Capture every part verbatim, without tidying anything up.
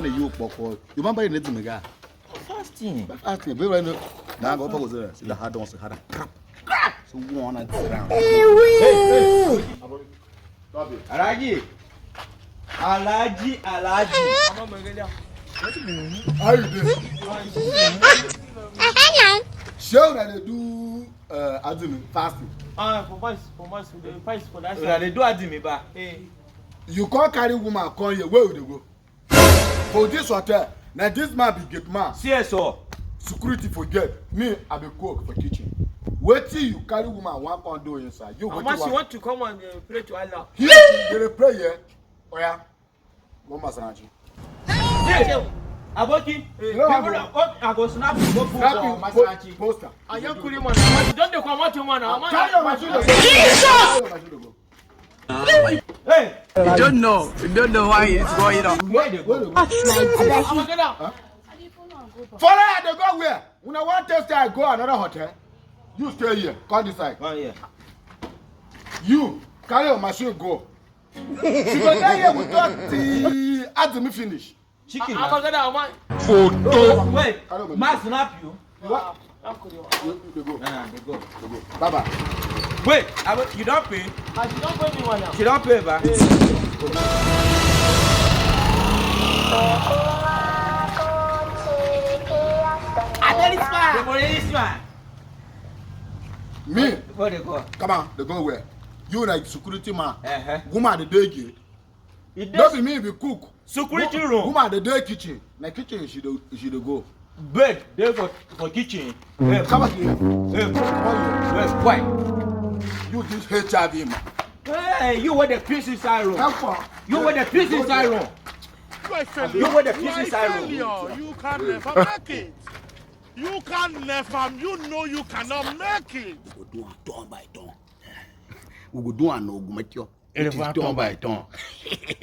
You poko. You remember you need to make a Fasting. Fasting. Be right now. Now go poko there. See the hard ones, hard crap. Crap. So one and sit down. Alaji. Alaji, Alaji. How you doing? Show that they do uh, Azumi fasting. Ah, for boys, for boys, we dey fight for that Una side. Dey do Azumi ba. Eh. You can't carry woman come here. Where will they go? For this hotel, now this man be gate man. See us all. Security for gate. Me, I be cook for kitchen. Wetin you carry woman one come do inside? You How wetin much you wan want to come and uh, pray to Allah? Here, you dey pray here. Oya, go Masanachi. Hey, Aboki, You know people what? Are, oh, I go snap you, go put Snap for you, Masanachi. Poster. Are you cool, man? Don't they come out, man? Carry your machine. Carry your machine go. Hey, You don't know. You don't know why it's going on. Where they go? Abagada. Father, they go where? When I want to stay, I go another hotel. You stay here. Come this side. Come here. You carry your machine go. She go there here with us till Azumi finish. Chicken. Abagada, man. Photo. Wait, Carry your machine. Ma snap you. What? You, you dey go. Nah, they go. Dey go. Bye bye. Wait, I, you don't pay? Ah, she don't pay me one now. She don't pay, ba? I tell this man. The police man. Me? Where they go? Come on, they go where? You like security man. Uh-huh. Woman, the day gate. It No does be me be cook. Security Wo- room. Woman dey dey kitchen. Na kitchen she dey she dey go. Bed dey for for kitchen. Hey, Come back here. Hey, Come here. Why? You this H I V man. Hey, you wey dey piss inside room. Come for. You wey dey piss inside room. You are a failure. You wey dey You piss are a inside room. Failure. You can never make it. You can never. You know you cannot make it. We go do am turn by turn. We go do am no go make you. It is turn by turn.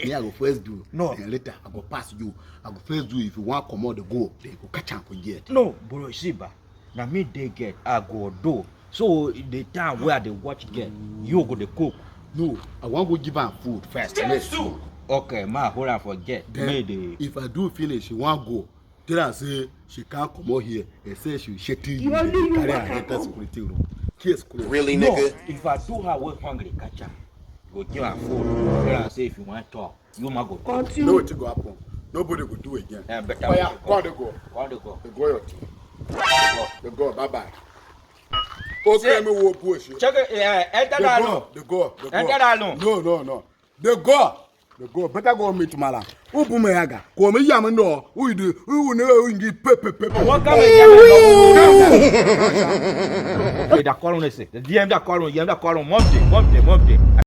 Me, I go first do. No. And later, I go pass you. I go first do. If you want comot the go, then you go catch am for yet. No, bro, see, ba. Na me dey get, I go do. So, the time where I dey watch get, you go dey cook. No, I wan go give am food first. Make soup. Okay, ma, hold on for get. Then, Make the if I do finish, you wan go. Tell her say she can't come out here. They say she shitty you. Carry her enter security room. Case closed. Really, No, nigga? If I do her work hungry, catch her. Go give her food. Tell her say if you want talk, you ma go talk. Know what go happen. Nobody go do again. Eh, better Fire, we go. Go dey go. Go dey go. Dey go your thing. Dey go, bye bye. Okay, Say- me wo push. Check it. Eh, enter Dey that go, room. Dey go, dey go. Enter that room. No, no, no. Dey go. Dey go. Better go meet Mala. Ubu me yaga. Ko me yam no. Who you do? Who you know? Who you give pepe pepe? What kind of yam? Hey, that call on this. The D M that call on. D M that call on. Monday, Monday, Monday.